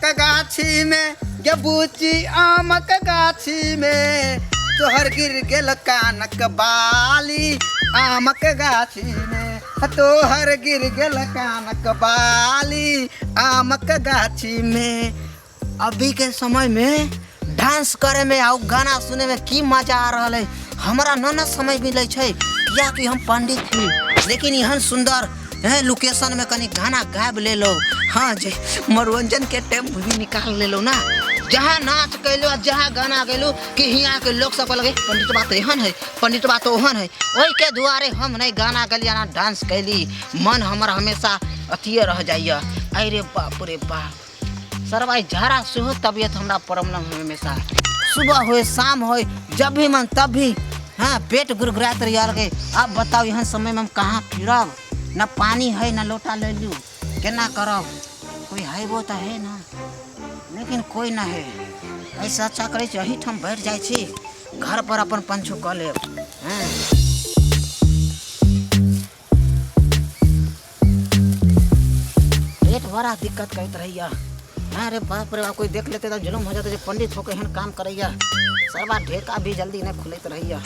आमक गाछी में गे बुची, आमक गाछी में तोहर गिर गेल कानक बाली, आमक गाछी में तोहर गिर गेल कानक बाली, आमक गाछी में। अभी के समय में डांस करे में और गाना सुने में की मजा आ रहा है, हमरा न न समय मिले छै, कियाकि हम पंडित छी। लेकिन एहन सुंदर है लोकेशन में कनी गाना गाबि लेलो, हाँ जे मनोरंजन के टाइम भी निकाल लेलो ना। जहाँ नाच कैलो आ जहाँ गाना गैलो कि हियाँ के लोग सब लगे पंडित बात एहन है, पंडित बात ओहन है, ओहि के दुआरे हम नहीं गाना गली ना डांस कैली। मन हमर हमेशा अथिए रह जाइए। अरे बाप रे बाप, सरवाई झाड़ा सेहो तबियत हमरा प्रॉब्लम है हमेशा, सुबह होए शाम होए जब भी मन तब भी, हाँ पेट गुरगुरात रही के। अब बताओ यहाँ समय में हम कहाँ फिरब, न पानी है न लोटा ले लू, केना करब, कोई है वो तो है ना, लेकिन कोई ना है। ऐसा अच्छा करै छी एहिठाम बैठ जाइ छी, घर पर अपन पंचू कऽ लेब। हाँ पेट बड़ा दिक्कत करैत रहैया। अरे बाप रे बाप, कोई देख लेते तो जुलूम हो जाते जे पंडित होके एहन काम करैया। सरवा ढेका भी जल्दी नहीं खुलैत रहैया।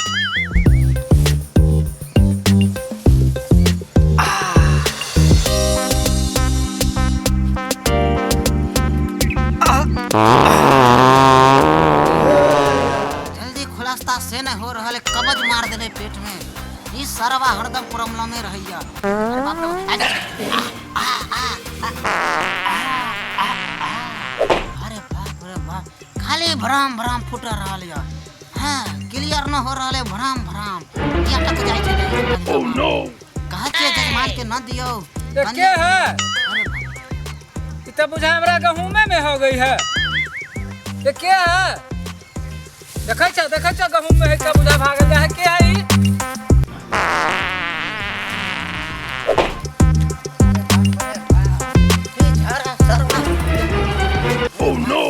जल्दी खुलास्ता से नहीं हो रहा है, कब्ज मार देले पेट में। ई सरवा हरदम प्रॉब्लम में रहैया। अरे बाप रे, आ, आ, आ, आ, आ, अरे बाप रे बाप, खाली भ्रम भ्रम फूट रहल या। हाँ क्लियर न हो रहल है, भ्रम भ्रम किया टक जाय छै। ओह नो, कहै छियै जजमान के न दियौ। ये के है? अरे बाप। ई त बुझा हमरा गहूमे में हो गई है। ये के है? देखै छ, देखै छ गहूम में है का बुझा भागल है, के है ई? ई झाड़ा सरवा। Oh no!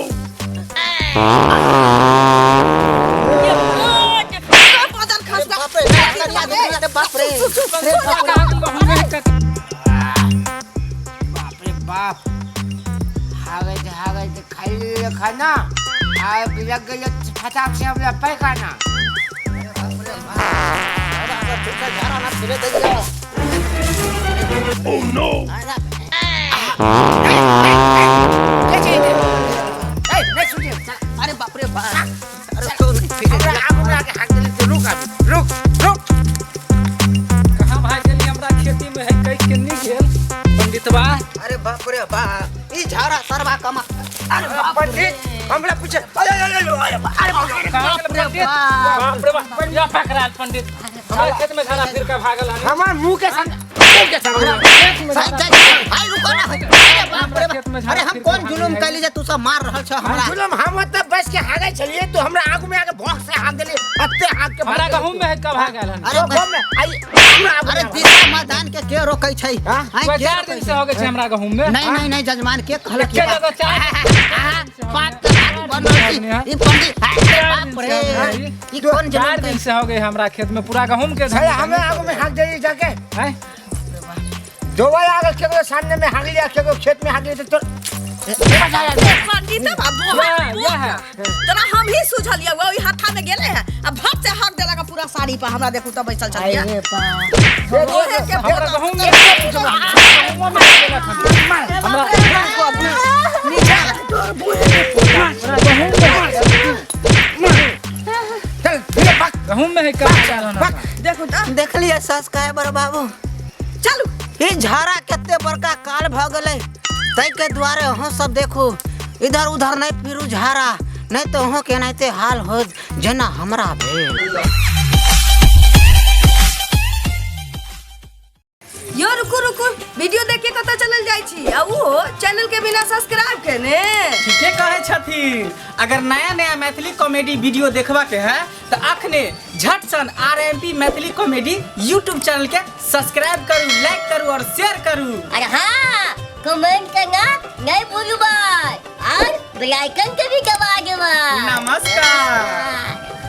बाप रे, अरे बाप रे, अरे बाप रे। गहूम में है का? बाप रे बाप, हागे हागे खाई ले खाना आ लग गई फटाक से हमरा पैखाना। अरे बाप रे बाप, अरे अरे फिर से झाड़ा ना फिरे दैया। Oh no! अरे ए नहीं सुनिए, अरे बाप रे बाप, अरे तो फिर हमरा आगू में आके हाथ देले, रुक अभी, रुक रुक। कहाँ भाग गेली हमरा खेती में है कई के नी गेल पंडितवा। अरे बाप रे बाप, ई झाड़ा सरवा कमा। अरे बाप रे पंडित हमरा पीछे, अरे अरे अरे अरे अरे कहाँ गेल पंडित? बाप रे बाप, या पकड़ाल पंडित हमरा खेत में झाड़ा फिर के भागल हन। हमार मुंह के संग, मुंह के संग खेत में साहब, झाड़ा साहब, भाई रुको ना। अरे बाप रे खेत में बाप, झाड़ा अरे हम फिर कौन के जुलुम भागल कैली जे तू सब मार रहल छ हमरा? जुलुम हम त बस के हागे छलिए, तो हमरा आगू में आके भौंक से हाथ देले, अत्ते हाथ के हमरा गहूम में है का भागल हन। अरे गहूम में आई हमरा आगू अरे में। दिशा मैदान के के रोकै छै? हाँ? आँय, के 4 रोकै दिन से हो गए छै हमरा गहूम में। नहीं नहीं नहीं, जजमान के कहलक के जगह चार बात के बात बनल छी। ई पंडित, अरे बाप रे, ई कौन जुलुम 4 दिन से हो गए हमरा खेत में पूरा गहूम के। अरे हमरा आगू में हाथ देली जाके हैं? दोबारा आगे केकरो सामने में हाग लिया, केकरो खेत में हाग लिया तो पंडित बाबू, यह है। तोरा हम ही सुझलिए, वो हाथा में गेले है आ भट से हाथ देलक पूरा साड़ी पर। हमरा देखू त बैसल छलिए। अरे बाप, ओहे के हमरा गहूम में गहूम में गेलक हन। हमरा चल फिर भाग गहूम में है का भागल हन हमरा। देखू त देखलिए सब्सक्राइबर बाबू, चलू ई झाड़ा कते बड़का काल भ गेलै, तै के दुआरे अहाँ सब देखू इधर उधर नहीं फिरू झाड़ा, नहीं तो अहाँ के एनाहिते हाल हो जेना हमरा भेल। यो रुकू रुकू, वीडियो देख के कतऽ चलल जाइ छी आ उहो चैनल के बिना सब्सक्राइब केने? ठीके कहै छथिन। अगर नया नया मैथिली कॉमेडी वीडियो देखबा के है तो अखने झट सन RMP Maithili comedy YouTube channel के सब्सक्राइब करू, लाइक करू और शेयर करू। अरे हाँ, कमेंट करना नहीं भूलू भाई, और बेल आइकन के भी दबा देबा। ना